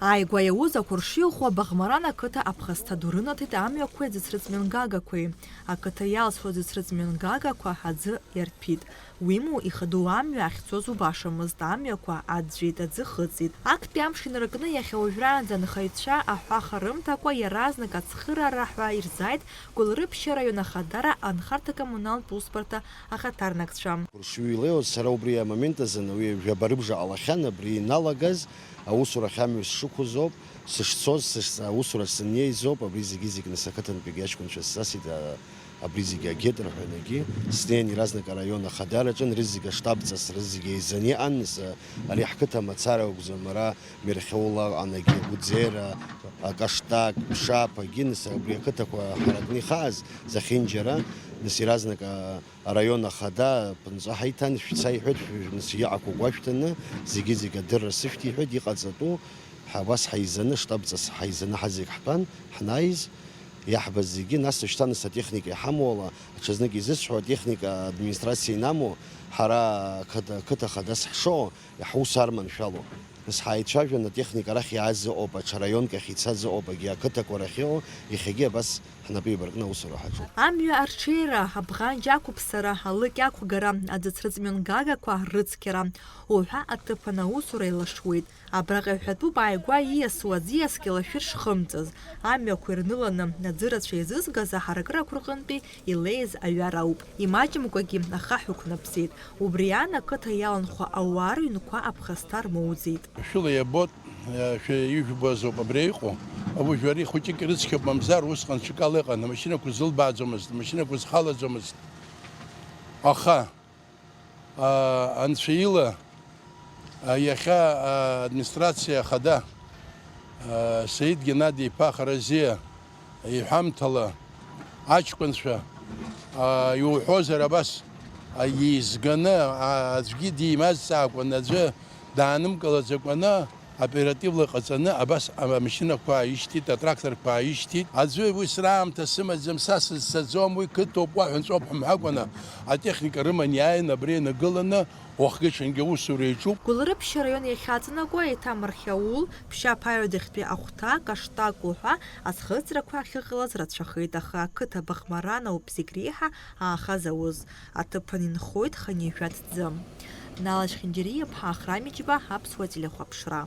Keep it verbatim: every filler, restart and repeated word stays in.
Ааигәа иауз ақәыршҩы ӷәӷәа Баӷмаран ақыҭа аԥхасҭа ду рынаҭеит амҩақәеи аӡыцрыҵ мҩангагақәеи. Ақыҭа иалсуа аӡыцрыҵ мҩангагақәа аӡы иарҭәит. Уимоу, ихадоу амҩа ахьцоз убашамызт, амҩақәа аӡәӡәеит, аӡы хыҵит. Актәи амш инаркны иахьа уажәраанӡа анхаҩцәа аҳәаха рымҭакәа иаразнак ацхыраара ҳәа ирзааит Гәылрыԥшьа араион ахадара анхарҭа-коммуналтә усбарҭа ахаҭарнакцәа. Уршҩы илеиуаз, сара убри амомент азын уи жәаба рыбжа ҟалахьан, абри иналагаз аусурахь амҩа сшықәыз ауп, сышцоз, сышца-, аусура сыннеиз ауп, абри зегьы-зегь нас ақыҭантәигьы аҷкәынцәа сзасит, а, абри зегьы агеит рҳәан, егьи снеин иаразнак араион ахадара аҿын, рызегь аштабҵас, рызегь еизаны иҟан, нас, а, ари ҳқыҭа мацара акәӡам, ара Мерхьоула, Анагьы, Гәӡера, а, Каштак, Ԥшаԥ, егьи нас абри ақыҭақәа ҳаракны ихааз, Зехьынџьара, нас иаразнак, а, Араион ахада аԥынҵа ҳаиҭан, шәца, иҳәеит, шәыжәны сиаҟақәа гәашәҭаны, зегьы-зегь адырра сышәҭ, иҳәеит, иҟаҵатәу, ҳа-, абас ҳаизаны, штабҵас ҳаизаны ҳазегь ҳтәан, ҳнаиз, иаҳбаз зегьы, нас шьҭа нас атехника иҳамоу ала, аҽазнык изысҳәо, атехника администрациа инамоу, ҳара ақыҭа, ақыҭа хадас ҳшыҟоу, ҳус арманшәалоу. Нас ҳаицәажәан, атехника арахь иааз ыҟоуп, аҽа раионк ахь ицаз ыҟоуп, егьи ақыҭақәа рахь иҟоу, иахьагьы абас ҳнапы еибаркны аусура ҳаҿуп. Амҩа арҽеира, абӷанџь ақәыԥсара, алыкь ақәгара, аӡыцрыҵ мҩангагақәа рыцқьара уҳәа аҭыԥан аусура еилашуеит. Абраҟа иҳәатәуп ааигәа ииасуа аӡиас кьалашәыр шхымҵыз, амҩақәа ирныланы аӡы рацәа еизызгаз аҳаракырақәа рҟынтәи илеиз аҩар ауп. Имаҷымкәагьы ахаҳә ықәнаԥсеит. Убри аан ақыҭа иаланхо ауаа рыҩнқәа аԥхасҭа рмоуӡеит. Шәыла иабот, шәа ижәбоз ауп абри иҟоу. Абу жәари хәыҷык ирыцқьоуп, мамзар усҟан ҽакала ыҟан, амашьынақәа зылбааӡомызт, амашьынақәа зхалаӡомызт. Аха, а, анцәа ила, а, иахьа, а, администрациа ахада, а, Саид Геннади-иԥа Харазиа иҳәамҭала, аҷкәынцәа, а, иуҳәозар абас, а, еизганы, а, аӡәгьы димазҵаакәан, аӡәы даанымгылаӡакәаны, оперативла ҟаҵаны, абас амашьынақәа ааишьҭит, атракторқәа ааишьҭит. Аӡәы уи сраамҭа сымаӡам, са сызцаӡом, уи қыҭоуп, уаҳа нҵәоуп ҳәа мҳәакәаны, атехника рыман иааин, абри инагыланы, уахгьы-ҽынгьы аусура иаҿуп. Гәылрыԥшь араион иахьаҵанакуа еиҭа Мархьаул, Ԥшьаԥаҩадахьтәи ахәҭа, Каштак уҳәа азхыҵрақәа ахьыҟалаз рацәахеит, аха ақыҭа Баӷмаран ауп зегь реиҳа ааха зауз. Аҭыԥан инхоит хынҩажәа ҭӡы. Нала Чхинџьариа-иԥҳа Ахрам Иџьба, Аԥсуа телехәаԥшра.